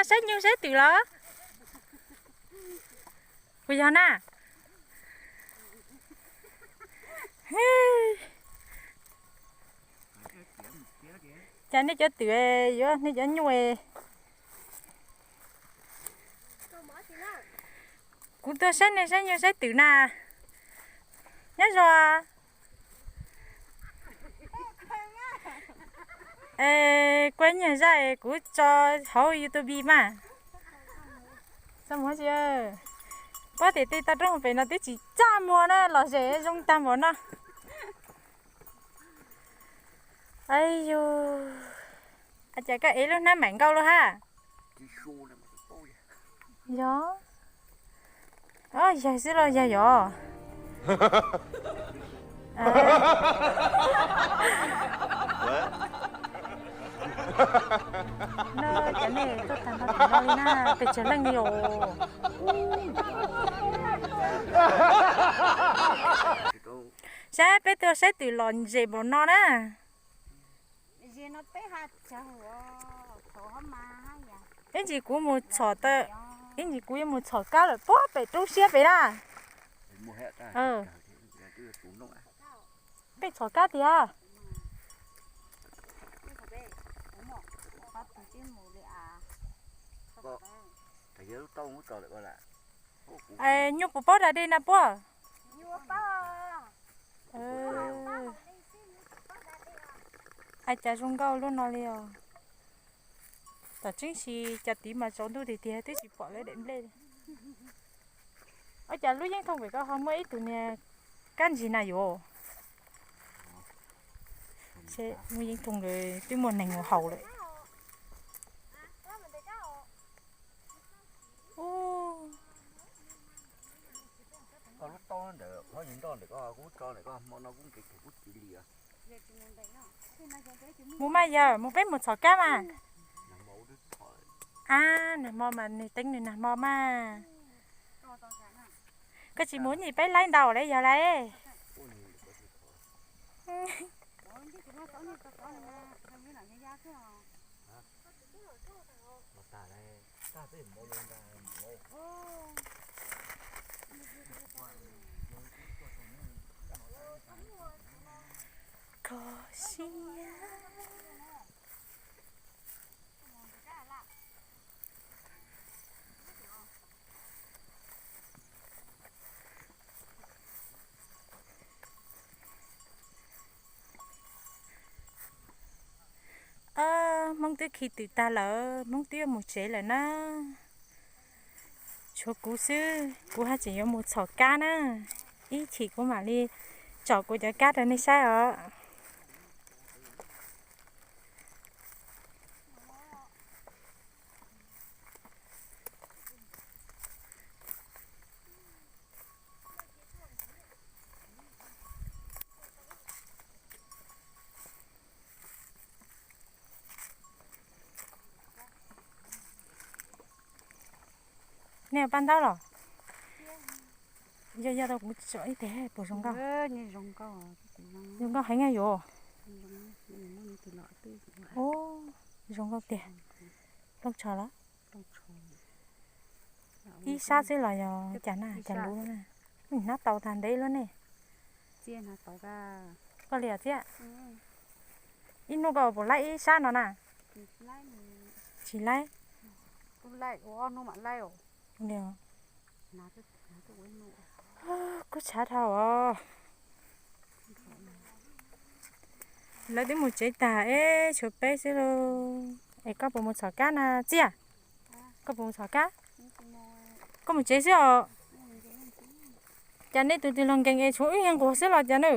Saib nyuj saib twm los? Puas yog na? Cas nej cov twm yuav nej cov nyuj? Kuv tuaj saib nej saib nyuj saib twm na. Nyob zoo. Kuv nyiag zaj kuv tso hauv YouTube mas. Pob tim tej toj roob pem no twb tsis txaj muag na, los zem zoo tag npaum no. Yog, cas koj ev lub hnab maim nkauj lub hab? Yog, yog xwb los yog yog. No cov nej tuaj tag nrho tim no li na, pes tsawg leej li os. Saib peb tuaj saib twm los zem npaum no na. Ib ntsis kuv mus txhom, ib ntsis kuv yuav mus txhom kab lawm puag pem roob siab pem na. Peb txhom kab tiag. Nyuj puas paub da dej na puab? Ua cas zoo nkauj lub no li os. Tam tseeb si cas tiv mas tsaus ntuj tiag tiag twb tsis pom lawv daim nplej li. Ua cas lub yeeb thooj pem ko ho muaj ib tug niag kab ntsig na yuav? Lub yeeb thooj twb muaj neeg mus haus lawm. Koj lub taub ntawm qhov yus nroj ntawm koj kuv tso ntawm koj hmo no kuv nqis kuv tsis li os. Mus mas yawg, mus peb mus txhom kab mas. Ab, nag hmo mas nws teeb nws nag hmo mas. Koj tsis mus nim peb laib ntau lawm yog lawm. Kho siab. Hmoob twb khi twm tag lawm, Hmoob twb yuav mus tsev lawm na. Tshuav kuv xwb, kuv haj tseem yuav mus txhom kab na. Ib chim kuv mam li tsom kuv cov kab rau nej saib os. Nej ua paj ntaub los? Yog yog tau kuv tsom ib teg puas zoo nkauj? Zoo nkauj heev yuav. Zoo nkauj tiag. Looj tsho los? Ib sab xwb los yog cas na, cas lub na? Hnab tau tag ntev luaj ne. Koj li os Txiab, ib hnub koj puas laib ib sab no na? Tsis laib. Kuj tshav dhau os. Lawv twb mus tsev tag es tshuav peb xwb lauj. Es koj puas mus txhom kab na Txiab? Koj puas mus txhom kab? Koj mus tsev xwb os. Cas nej tus twg los nkees es tshuav wb nquag xwb los cas na?